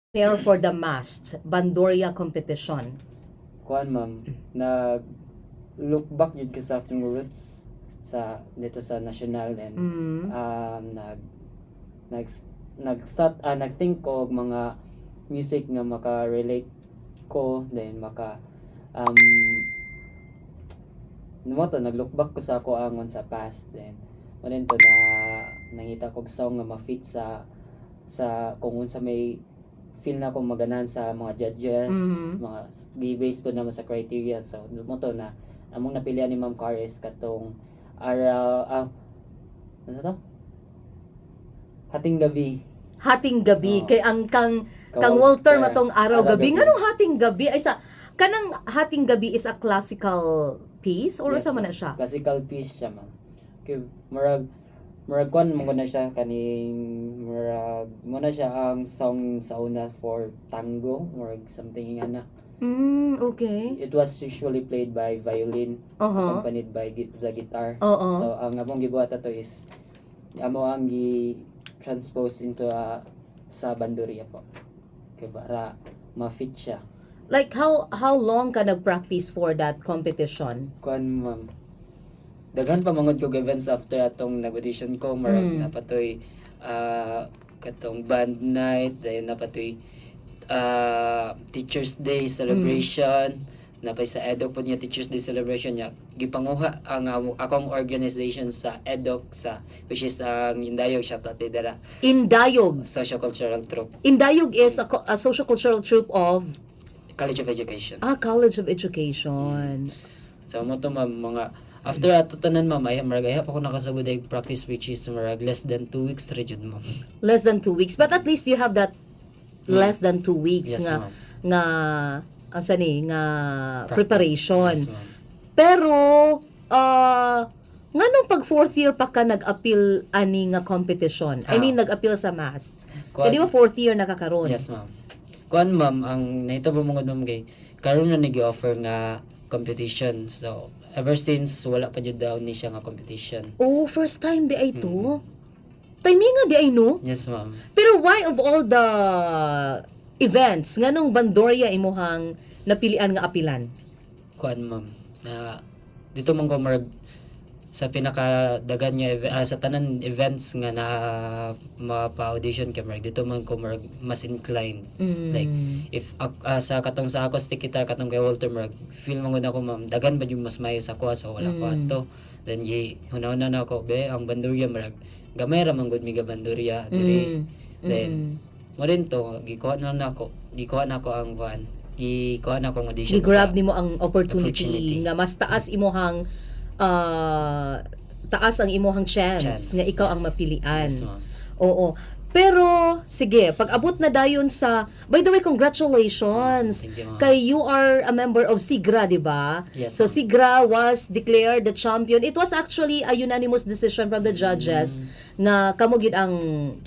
Prepare for the MAST Bandurria competition? Kuan, ma'am, nag look back jud ko sa akong roots sa dito sa national and nag nag nag thought nag-think ko og mga music nga maka-relate ko, then maka mao to, nag-look back ko sa ako ang sa past, then mao to na nangita kog song nga ma-fit sa kung unsa may feel na akong maganahan sa mga judges, mga gi-base po naman sa criteria. So mao to na among napilian ni Ma'am Caris katong araw, ano to, Hating Gabi. Hating Gabi. Oo. Kay ang kang Kang kang Walter Walter, matong Araw Araw Gabi. Gabi. Nganong Hating Gabi? Ay, sa kanang Hating Gabi is a classical piece or Yes, sa man na ma'am. siya? Classical piece siya, ma'am. Kay murag kuan mo na siya, kaning murag mo na siya ang song sa una for tango, murag something nga na. It was usually played by violin accompanied by the guitar. So ang among gibuhat ato is amo ang gi transpose into a sa bandurria po. Kay para ma-fit siya. Like how long ka nag-practice for that competition? Kuan, ma'am. Daghan pa mangod kog events after atong nag-audition ko, murag napatoy katong band night, then napatoy Teachers Day celebration, napay sa EDOC pod nga Teachers Day celebration niya. Gipanguha ang akong organization sa EDOC, sa which is ang Indayog, shout out dira. Indayog. Social Cultural Troupe. Indayog is a social cultural troupe of College of Education. Ah, College of Education. So mao to, ma'am, mga after ato tanan, ma'am, ay murag ay pa ko nakasugod ay practice, which is murag less than 2 weeks ra jud, ma'am. Less than 2 weeks. But at least you have that less than 2 weeks Yes, nga ma'am. Nga asa ni nga Practice. preparation. Yes, ma'am. Pero nganong pag fourth year pa ka nag-appeal ani nga competition? I mean, nag-appeal sa MAST. Kaya di ba fourth year na ka karon? Yes, ma'am. Kuan, ma'am, ang nahitabo mo ma'am, kay karon na nag-offer nga competition. So ever since wala pa jud daw ni siya nga competition. Oh, first time diay to. Timing nga diay, no? Yes, ma'am. Pero why of all the events, nganong Bandurria imuhang napilian nga apilan? Kuan, ma'am. Na dito man ko murag sa pinakadagan nga sa tanan events nga na mapa-audition ka, murag dito man ko murag mas inclined. Like if sa katong sa acoustic guitar, katong kay Walter, murag feel man gud ako, ma'am, dagan ba yung mas mayo sa kuha, so wala ko ato. Then gi hunahuna na ako be ang bandurria, murag gamay ra man gud mi ga bandurria diri. Then mao din to, gikuha na ako ang kuan, gikuha na ako ang audition. Gi-grab sa nimo ang opportunity, opportunity. Nga mas taas imuhang taas ang imuhang chance, Chance, nga ikaw ang mapilian. Yes, ma'am. Oo. Pero sige, pag abot na dayon sa, by the way, congratulations. Thank you, ma'am. Kay you are a member of SIGRA, di ba? Yes, So ma'am. SIGRA was declared the champion. It was actually a unanimous decision from the judges nga kamo gid ang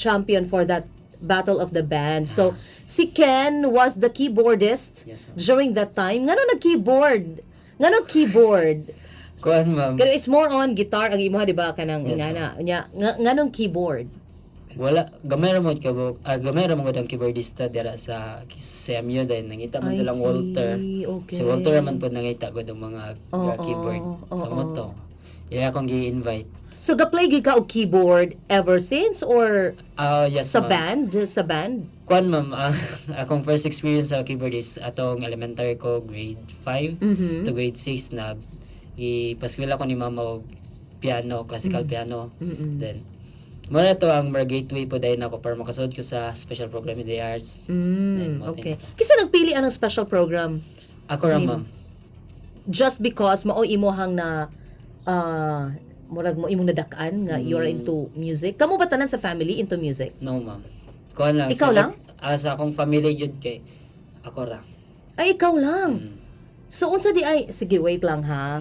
champion for that Battle of the Bands. So si Ken was the keyboardist Yes, ma'am. during that time. Ngano nag-keyboard? Ngano keyboard? Kuan, ma'am. Pero it's more on guitar ang imo, di ba, kanang Yes, nga na nya nganong keyboard? Wala, gamay ra mo ka, gamay ra mo gud ang keyboardista dira sa CMU, dahil nangita man I silang see, Walter. Okay. Si Walter man po nangita gud ang mga keyboard sa mao to iya akong gi-invite. So ga-play gyud ka og keyboard ever since or Ah, yes, sa ma'am. band, sa band? Kuan, ma'am, akong first experience sa keyboard is atong elementary ko, grade 5 to grade 6, nag ipaskwela ko ni mama og piano, classical piano. Then mao na to ang mga gateway po dahil ako para makasud ko sa special program in the arts. Then, mao Okay. din to. Kinsa nagpili anang special program? Ako ra, ma'am. Just because mao imuhang na murag mo imong nadak-an nga you're into music. Kamo ba tanan sa family into music? No, ma'am. Kuan lang. Ikaw lang? Sa akong family jud kay ako ra. Ay, ikaw lang. So unsa diay, sige, wait lang ha.